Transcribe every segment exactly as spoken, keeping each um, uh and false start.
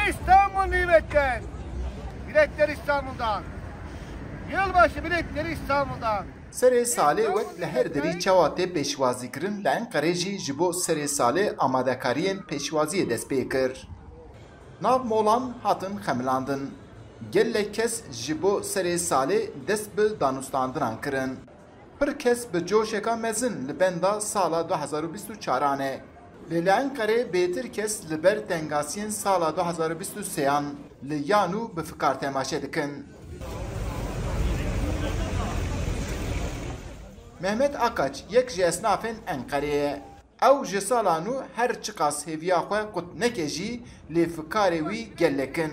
İstanbul nimetten. Biletler İstanbul'dan. Yılbaşı biletleri İstanbul'dan. Serê salê wek li her derî çawa tê pêşwazîkirin, li Enqerê jî ji bo serê salê amadekariyên pêşwaziyê dest pê kir. Nav molan hatin xemilandin. Gelek kes ji bo serê salê dest bi danûstandinan kirin. Pir kes bi coşeka mezin li benda sala du hezar û bîst û çaran e. Lê li Enqerê bêtir kes li ber tengasiyên sala du hezar û bîst û sêyan li ya nû bi fikar temaşe dikin. Mehmet Akaç yek ji esnafên Enqerê ye. Ew ji sala nû her çiqas hêviya xwe qut neke jî, lê fikarê wî gelek in.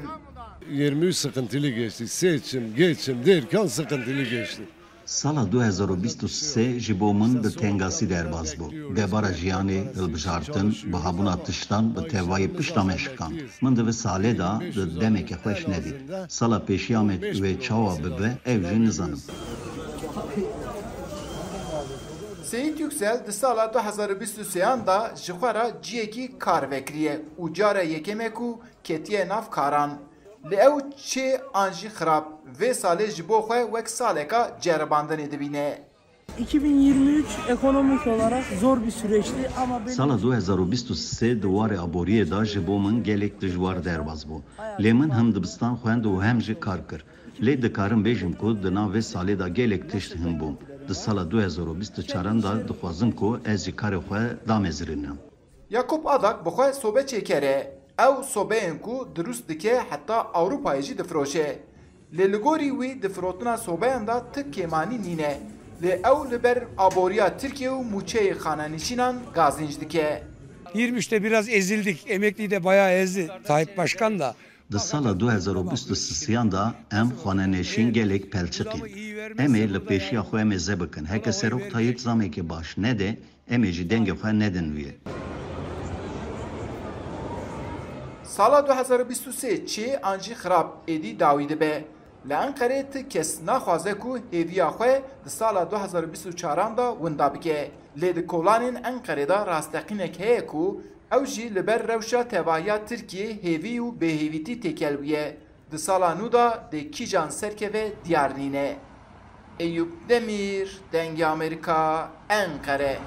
Yirmi üç sıkıntılı geçti. Seçim, geçim derken sıkıntılı geçti. Sala du hezar û bîst û sê ji bo min bi tengasî derbas bû. Debara jiyanê, hilbijartin, bihabûna tiştan bi tevayî pişta me şikand. Min di vê salê de di demeke xweş nedît. Sala pêşiya me wê çawa bibe, ew jî nizanim. Seyîd Yüksel di sala du hezar û bîst û sêyan de ji xwe re ciyekî kar vekiriye û cara yekeme ku ketiye nav karan. Lê ew çê an jî xirab, vê salê ji bo xwe wek saleka ceribandinê dibîne. iki bin yirmi üç ekonomik olarak zor bir süreçti ama benim Sala du hezar û bîst û sê di warê aboriyê de ji bo min gelek dijwar derbas bû. Lê min hem dibistan xwend û hem jî kar kir. Lê dikarim bêjim ku di nav vê salê de gelek tişt him bûm. Di sala du hezar û bîst û çaran de dixwazim ku ez jî karê xwe damezirînim. Yakup Adak bi xwe sobe çêker e. Ew sobeyên ku dirust dike heta Ewropayê jî difiroşe. Lê li gorî wî di firotina sobeyan de ti kêmanî nîne. Lê ew li ber aboriya Tirkiye û mûçeyê xanenişînan gazînc dike. Yirmi üçte biraz ezildik. Emekliyi de bayağı ezdi Tayyip Başkan da. Di sala du hezar û bîst û sisiyan de em xwaneneşîn gelek pelçiqîn. Em ê li pêşiya xwe mêze bikin. Heke Serok Tayyip zamekê baş nede, em ê jî dengê xwe nedin wî. Sala du hezar û bîst û sê çê an jî xirab êdî dawî dibe. Li Enqerê ti kes naxwaze ku hêviya xwe di sala du hezar û bîst û çaran de winda bike. Lê di kolanên Enqerê de rasteqînek heye ku ew jî li ber rewşa tevahiya Tirkiyê hêvî û bêhêvîtî têkel bûye. Di sala nû de dê kîjan serkeve diyar nîne. Eyûp Demîr, Dengê Amerîka, Enqere.